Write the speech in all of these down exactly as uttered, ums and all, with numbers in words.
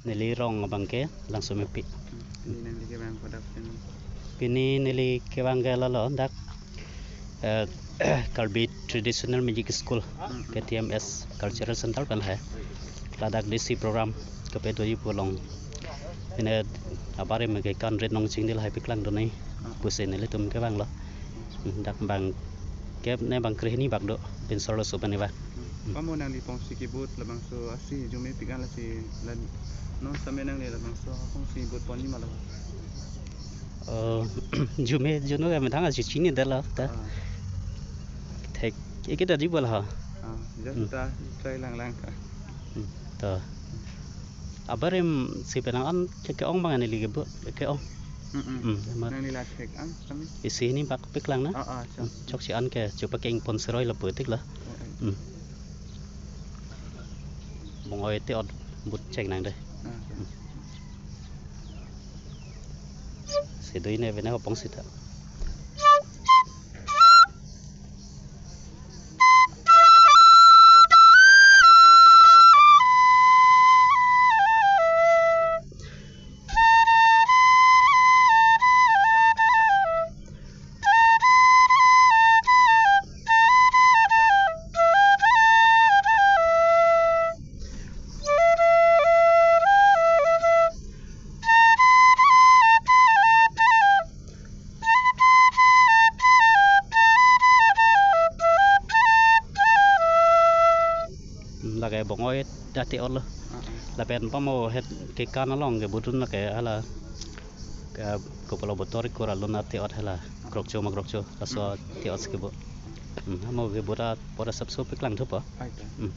Neli rong abang ke Langsomepi. Pini nangli kevang kodak pen? Pini neli kevang ke lalo dak, eh, Karbi Traditional Music School, Mm-mm. K T M S Cultural Center pen hai. Ladak D C program kepedoji pu along. Pini abarim ke kan rit nong chingdil hai paklang dun nai. Mm. Pusi nelitum kevanglo. Mm, dak bang kep ne bang krehini bak do, pinso arloso pen eva. Mm. Pamo nangli pongsi kebut labangso asi arjumepik an lasi la non same nangli labangso pongsi butpon ni ma lo? Oh, arjume arjuno ke methang asi chinidetlo ta. Ah. Thek, eke ta jibol ha. Ah, just Hmm. ta try lang lang ta. Hmm, to. Abarim si penang an ke ke-ong bang neli kebut, ke-ong. Mm-mm. Hmm, ma- Nangli la thek an kami? Isi hini bak paklang na? Ah, ah, chok. Hmm, chokche an ke, chok pakeng pon seroi lapu tik la. Oh, eh. Hmm. Bong-oi te-ot but cheng nang de. Ah, chok. Hmm. Si dui ne vene hopong sita. Lake bong-oi ta te-otlo. Ah, ah. Lapen pamo het kekan along kebutun lake hala ke kopalo botor ikur alun ta te-ot hala. Krokcho ma krokcho, laso te-ot si kebut. Hmm, amo kebut a pora sapso paklang thupo. Ai ta. Hmm.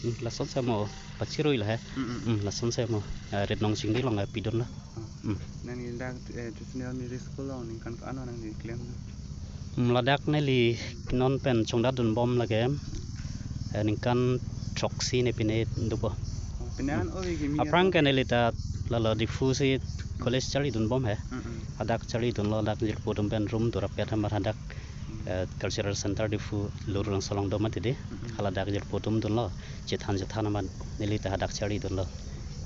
Hmm, lason si mo pachirui la he. Mm, mm. Hmm, lason si mo, eh, rit nong chingdil along, eh, pidun la. Ah. Hmm. Nangli dak, eh, Traditional Music School along ningkan ko-an nangli klem? Hmm, ladak neli non pen chongdat dunbom lake, eh, ningkan throksi ne pine dopo. Oh, pine an ove kimi aphrang atum? Ke neli ta lalo Diphu si college charli dunbom he. Mm, mm. Hadak charli dunlo, dak jirpo atum pen room durapet hamar hadak, eh, Cultural Center Diphu Lurulangso along do mati de. Mm, mm. Haladak jirpo atum dunlo, chethan chethan amat neli ta hadak charli dunlo.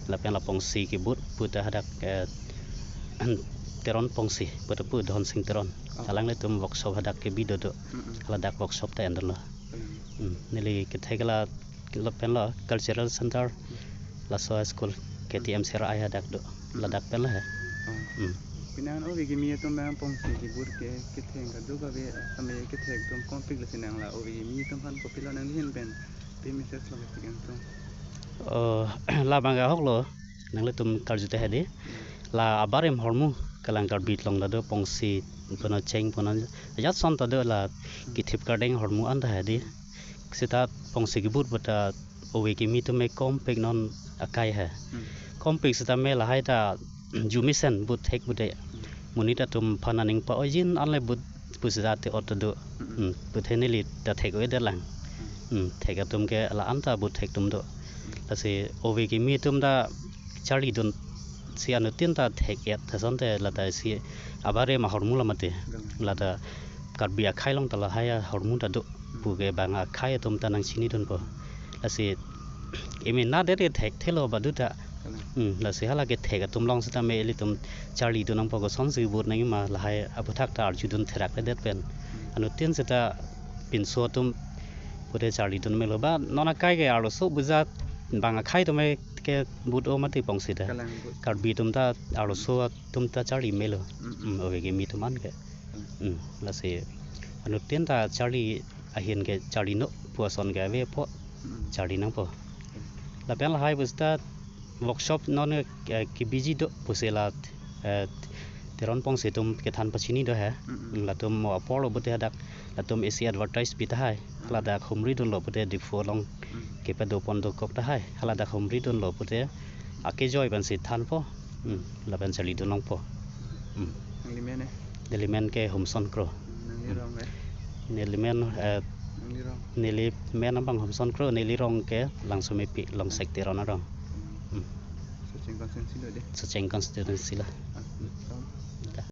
Lapen la pongsi kebut pu ta hadak, eh, Teron pongsi, pu ta pu Dhonsing Teron. Oh. Alanglitum workshop hadak kebi dodo. Mm, mm. Haladak workshop ta endunlo. Mm. Hmm, neli kethek la, lapen la Cultural Center, laso high school, K T M Sera ai hadak do, ladak pen la he. Oh. Hmm. Pine an ove kimi atum bang pongsi kebut ke, ketheng kadokave, same kethek atum konpik lasi nang la ove kimi atum aphan kopilo nangli ahin pen pi message lo kethek atum? Oh, labang ahok lo, nanglitum karju te hedi. Hmm. La abarim ahormu, kalang Karbi along ta do pongsi, puno cheng, puno ajat ason ta do la kithip kardeng ahormu an ta hedi. Seta pongsi kebut pu ta ove kimi atum me konpik non akai he. Hmm. Konpik seta me lahai ta arjumesen but thek but de. Hmm. Monit atum aphan aning pa-oi jin anle but pu seta te-ot do. Hmm. Hmm, but he neli ta thek-oi det lang. Hmm. Hmm, thek atum ke la-an ta but thek atum do. Hmm. Lasi ove kimi atum ta charli dun si anuttin ta thek-et asonte lata si abarim ahormu la mati. Galang. Lata Karbi akhei along ta lahai ahormu ta do. Hmm. Pu ke bang akhei atum ta nang chini dunpo. Lasi imi na dere thekthelo badu ta. Galang. Hmm, lasi hala kethek atum along seta me ilitum charli dun nangpo, kosonsi but nangji ma lahai aputhak ta arju dun therak le det pen. Hmm. Anuttin seta pinso atum pute charli dun melo ba non akai ke arloso buja bang akhei atum ke but o mati pongsi ta. Kalang but. Karbi atum ta arloso atum ta charli melo. Mm, mm. Hmm, ove kimi atum an ke. Kalang. Hmm, lasi anuttin ta charli ahin ke charli no pu ason ke ave po. Mm. Charli nangpo. Kalang. Lapen lahai pu seta workshop non, eh, kebiji do pusi la, eh, Teron pongsi atum kethan pachini do he. Mm, mm. Latum mo apor lo pute hadak latum isi advertise pi tahai. Mm. Haladak humri dunlo pute Diphu along, mm, kepadopon dokok tahai. Haladak humri dunlo pute akejoi pensi thanpo. Hmm, lapen charlidun longpo. Hmm. Nangli men eh? Neli men ke Homson Kro. Nangli rong eh? Neli men, eh, Nangli rong? Neli men abang Homson Kro, neli rong ke Langsomepi, Longsek Teron arong. Hmm. Socheng constituency lo dei? Socheng constituency lo. Ah, hmm. Rong? Da.